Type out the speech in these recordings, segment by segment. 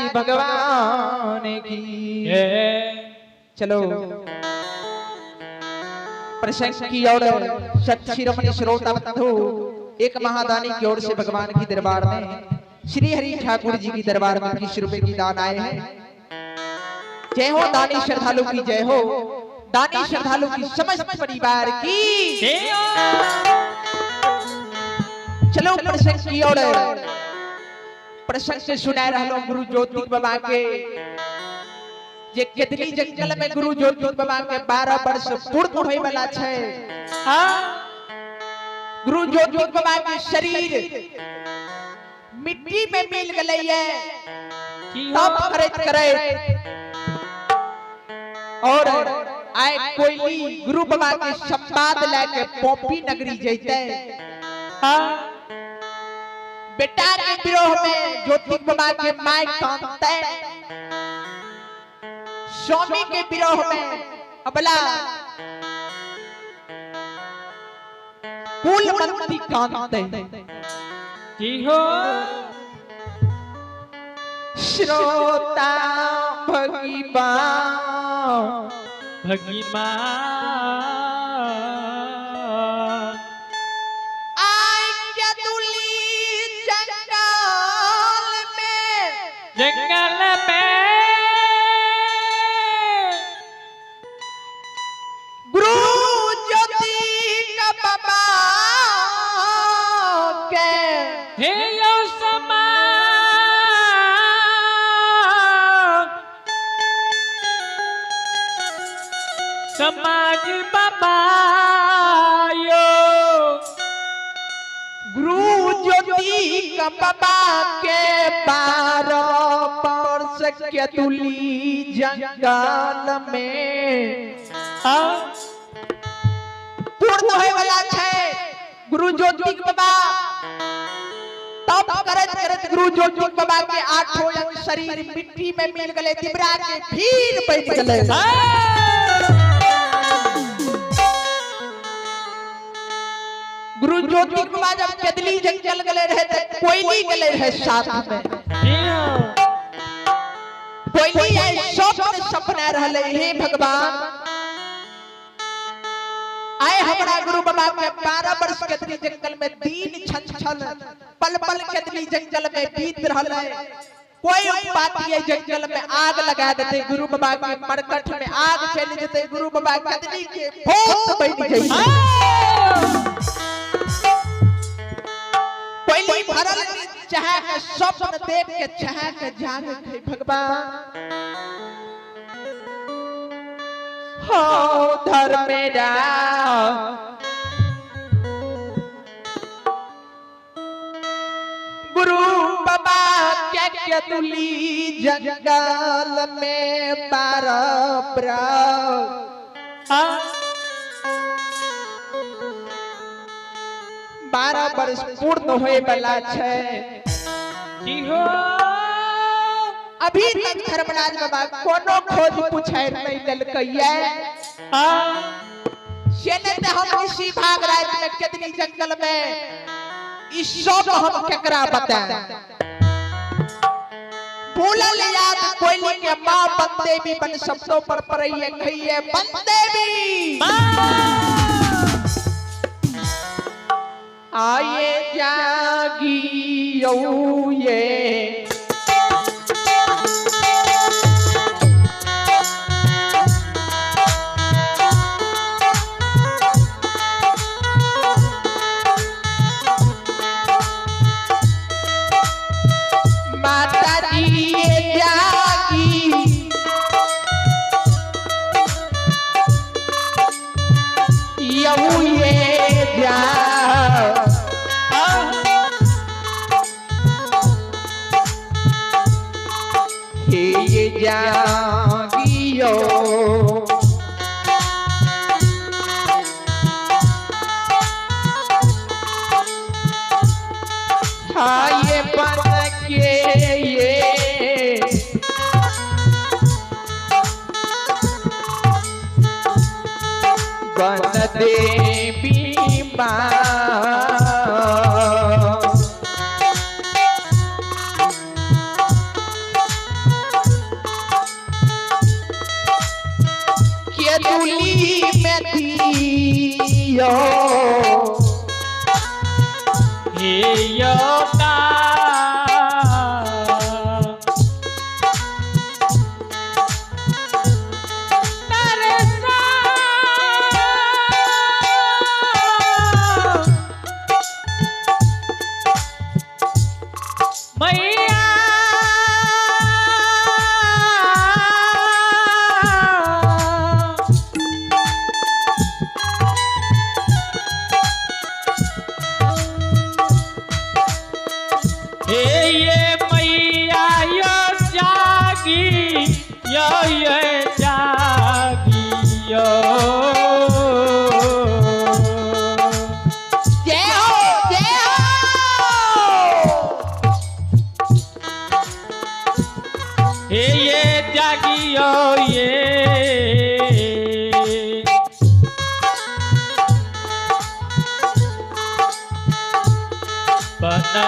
धर्मराज भगवान की। चलो प्रसंग की ओर सत शिरोमणि श्रोता बंधु, एक महादानी की ओर से भगवान की दरबार में श्री हरि ठाकुर जी की दरबार में 21 रुपए की दान आए हैं। जय हो दानी श्रद्धालु की जय हो, दानी श्रद्धालु की समस्त परिवार की। चलो प्रसंग की ओर। प्रसंग से सुना रहा गुरु ज्योति बाबा के जे केदली जंगल में गुरु ज्योति बाबा के 12 वर्ष पूर्ण होय वाला छै। गुरु ज्योति बाबा के शरीर मिट्टी में मिल गले है। तप करैत करैत और आए कोयली गुरु बाबा के संवाद लेके पोपी नगरी जैते। बेटा के विरोह में ज्योति बाबा के my कांदते, स्वामी के विरोह में अबला कुलमंती कांदते। की हो श्रोता भगीबा भगीमा आय केदुली जंगल में, जंगल में गुरु ज्योति का बाबा के हे यो समा समाज बाबा यो गुरु ज्योति का बाबा के 12 वर्ष केदुली जंगल में पूर्ण होय वाला छै। गुरु ज्योति बाबा तप करैत करैत गुरु ज्योति बाबा के आठों अंग शरीर मिट्टी में मिल गए, तिबरा के भीड़ बन गए। गुरु ज्योति बाबा जब केदली जंगल गले रहे ते कोयली गले रहे साथ में। कोयली आए स्वप्न सपना रहले, हे भगवान आए हमरा गुरु बाबा के 12 वर्ष केदली जंगल में दिन छन छन पल पल केदली जंगल में बीत रहल है। कोई उपाती जंगल में आग लगा देते, गुरु बाबा के मरकट में आग चल जेते, गुरु बाबा केदली के भूत बन जैते। कोयली भरल चाहे के स्वप्न देख के चाहे के जाग के भगवान हो धर्मेरा गुरु बाबा के केदुली जंगल में 12 वर्ष पूर्ण होए वाला छै। की हो अभी तक धर्मराज बाबा कोनो खोज पूछै नहीं लेलकैया। से नहीं तो हम इसी भाग रात में केदली जंगल में इस सब हम केकरा बताएं। भूलल याद कोयली के माँ बनदेवी बन शब्दों पर पड़ैये कहिए बनदेवी आये जागियो ये माता जी जागी you ये जा हे ये जागियो हाय बन के ये बन देवी माँ छियो। हे योगा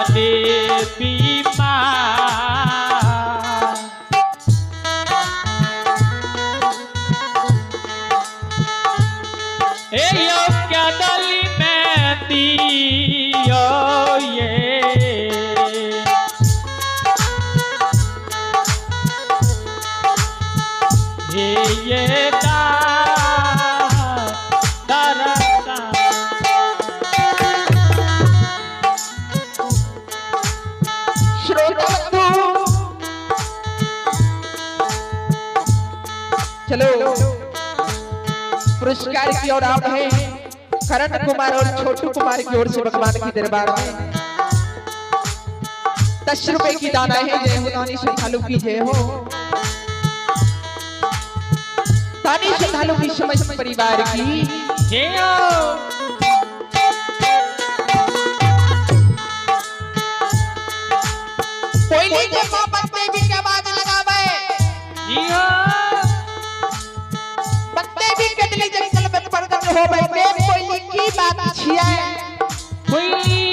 देवी माँ हे यो क्या डली में दियो ये हे ये दा चलो पुरस्कार की ओर आप हैं करण कुमार और छोटू कुमार की ओर से भगवान की दरबार में 10 रुपए की दाना है। जय हो दानी श्रद्धालु की जय हो, दानी श्रद्धालु की समस्त परिवार की जय हो। कोयली के मां देवी के आवाज लगावे जी हो, जंगल में प्रकट हो बैठे कोयली की बात छिया कोयली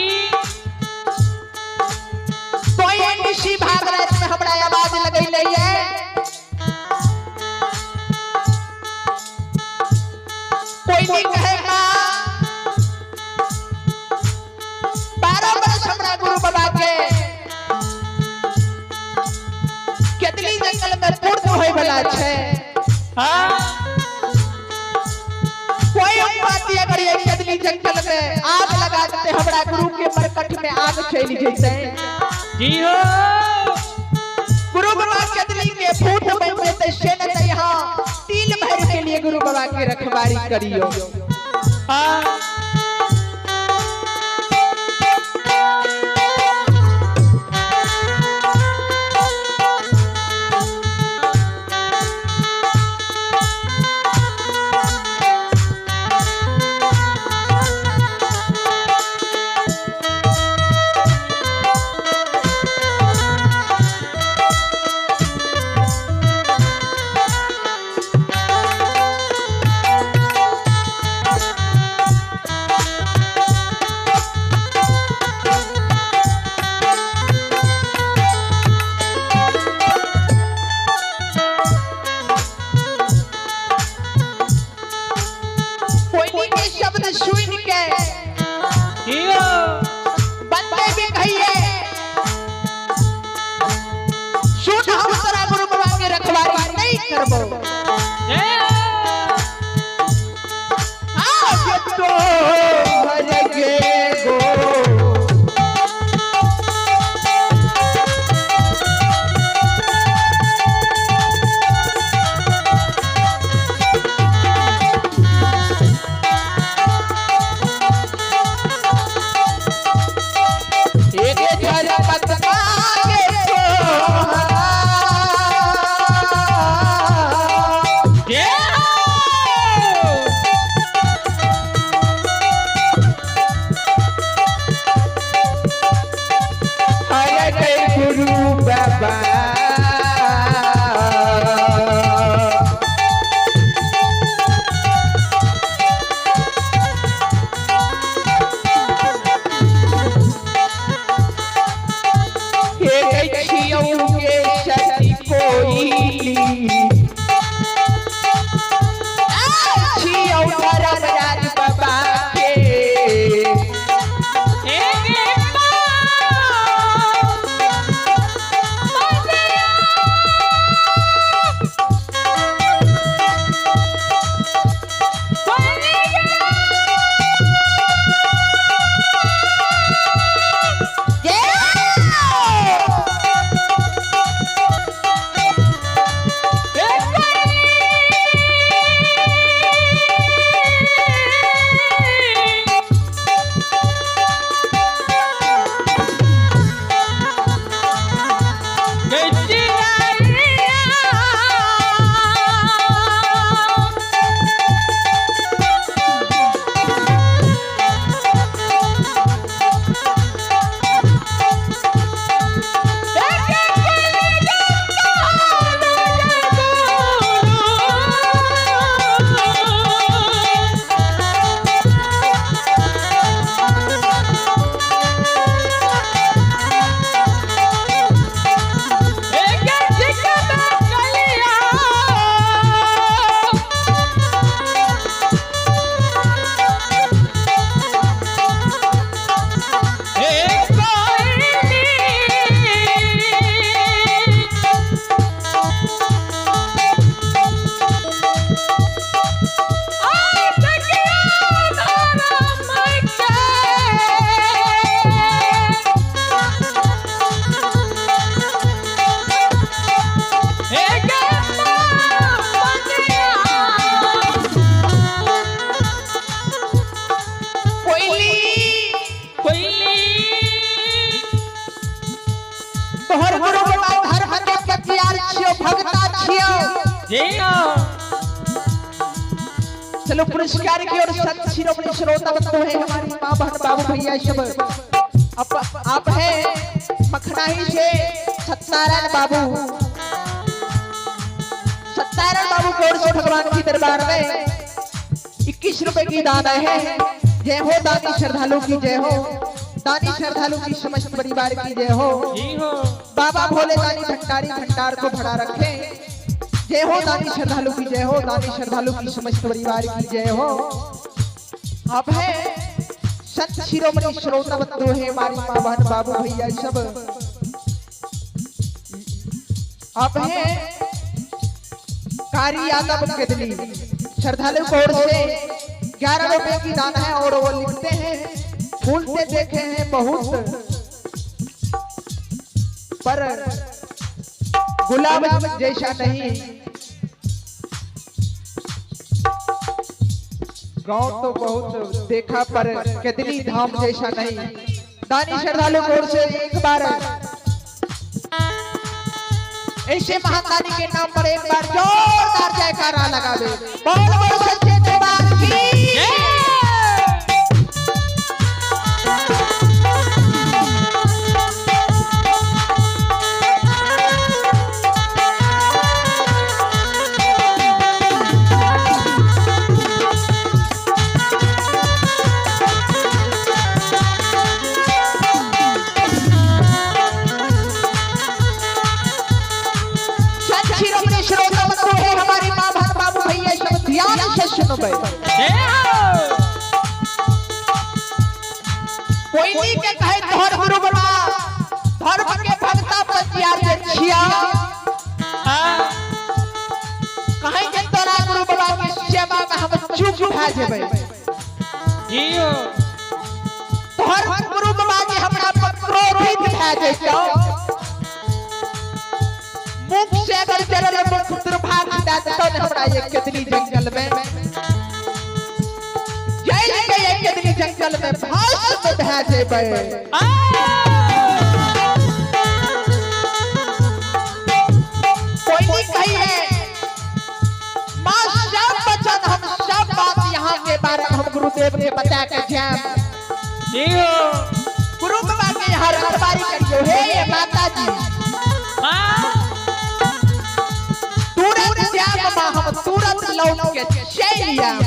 कोई ऋषि भागराज में हमरा आवाज लगैले है। कोयली कहेगा 12 बरस हमरा गुरु बाबा के केतली जंगल में पूर्ण होय वाला छै। हां कोई उपाय अगर ये केतली जंगल में आग लगा देते हमरा गुरु के मरकट में आग चली जैते जी हो। गुरु बाबा केतली के भूत बन जेते से न त यहां तिल भर के लिए गुरु बाबा के रखवारी करियो। हां सुन के बंदे भी कहिए सुन हम तोरा गुरु बाबा के रखवारी नहीं करबो। आज तो भर के गो जी हो। चलो पुरस्कार की ओर संत शिरोमणि श्रोता बंधु है हमारी माँ बहन बाबू भैया सब। अब आप है मखनाही से सत्यनारायण बाबू, सत्यनारायण बाबू की ओर से भगवान की दरबार में 21 रुपए की दान आए हैं। जय हो दानी श्रद्धालु की जय हो, दानी श्रद्धालु की समस्त परिवार की जय हो। जी हो। बाबा भोले दानी भंडारी भंडार को भरा रखे। जय हो दानी श्रद्धालु की जय हो, दानी श्रद्धालु की समस्त परिवार की जय हो। अब है संत शिरोमणि श्रोता बंधु है हमारी माँ बहन बाबू भैया सब। अब है कारी यादव केदली श्रद्धालु की ओर से 11 रुपए की दान है और वो लिखते हैं फूलते देखे हैं बहुत पर गुलाब जैसा नहीं। गांव तो बहुत देखा पर केदली धाम जैसा नहीं। दानी श्रद्धालु की ओर से एक बार ऐसे महादानी के नाम पर एक बार जोरदार जयकारा लगा दे। बोल बोल सच्चे दरबार की। शिरोमणि श्रोता बंधु है हमारी माँ बहन बाबू भैया सब ध्यान से सुनो भाई। कोई नहीं के कहे धर्म गुरु बाबा धर्म के भक्ता पंजियार के छिया कहे के तोरा गुरु बाबा के सेवा में हम चुप भा जेबै। जी हो। तोहर गुरु बाबा के हमरा पर क्रोधित भा जैतो। मुख से अगर जरल मुख दुर्भाग दे तो हमरा ये कितनी जंगल में जय के ये कितनी जंगल में भस्म भा जेबै। कोई नहीं कही है मां सब वचन हम सब बात यहाँ के बारे में हम गुरुदेव के बता के जाम। जी हो। गुरु बाबा के यहाँ रखवारी करियो हे ये माता जी। तुरंत जाम मां हम तुरंत लौट के चल आम।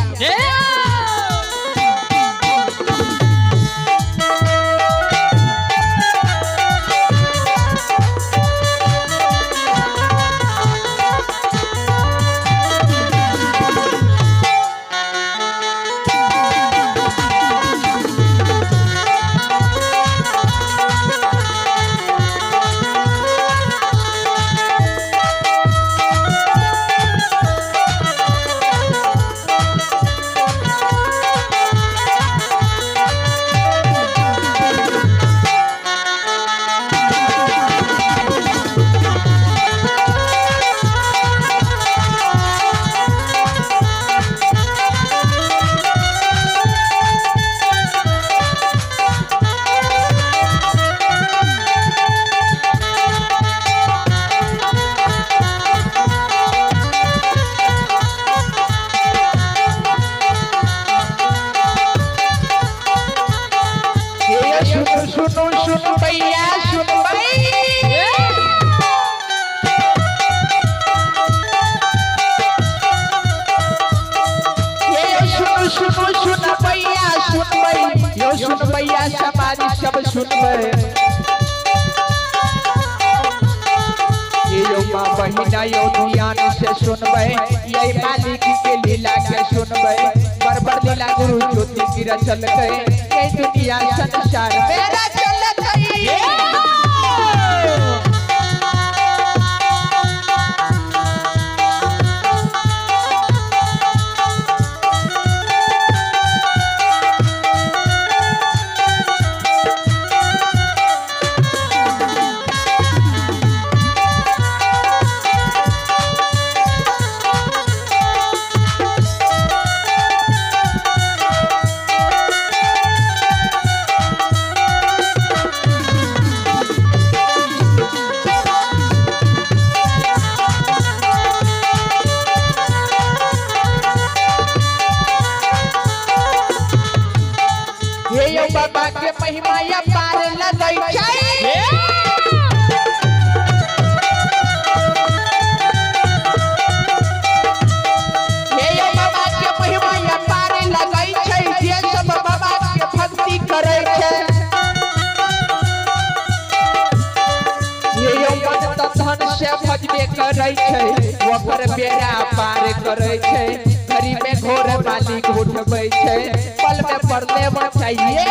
सुनो सुनो भैया सुनो भैया ये सुनो सुनो सुन भैया सुन भई यो सुन भैया समाज सब सुन भई ये यो माँ बहिना यो ध्यान से सुन भई ये मालिक के लीला के सुन भई बरबर लीला गुरु ज्योति की रचल गए ये दुनिया संसार मेरा चल गई। के महिमा या पार लगै छै। हे यौ बाबा के महिमा या पार लगै छै, जे सब बाबा के भक्ति करै छै। हे यौ मन तन धन से भजबे करै छै, ओकर बेड़ा पार करै छै। घड़ी में घोर मालिक उठबै छै, पल में परले बचाइए।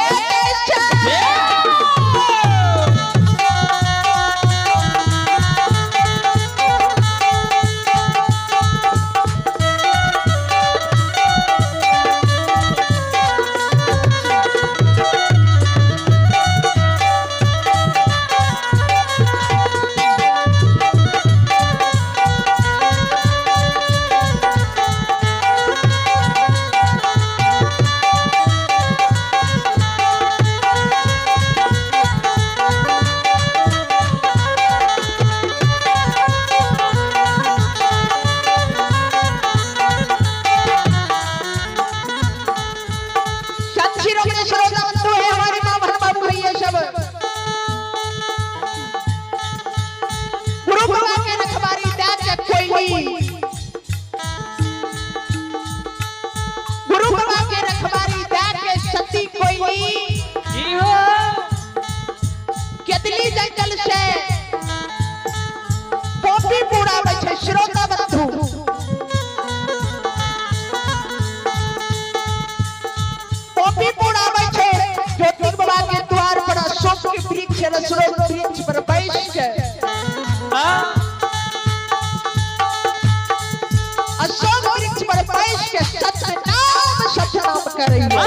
गुरु बाबा के रखवारी के सती कोई केतली जंगल से पोपी पुराबै छै। श्रोता बंधु पोपी पुराबै छै ज्योति बाबा के द्वार पर अशोक के वृक्ष अशोक वृक्ष पर बैस के अशोक वृक्ष पर बैस के सतनाम सतनाम करैया।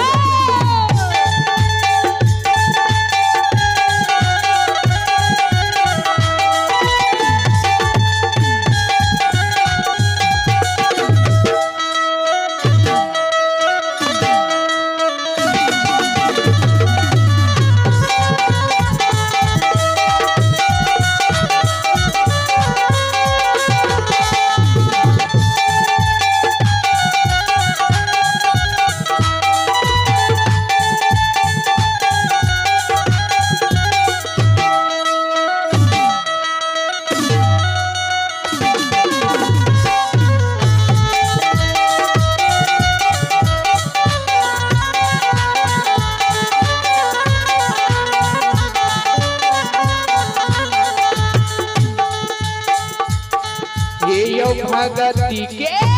भगती के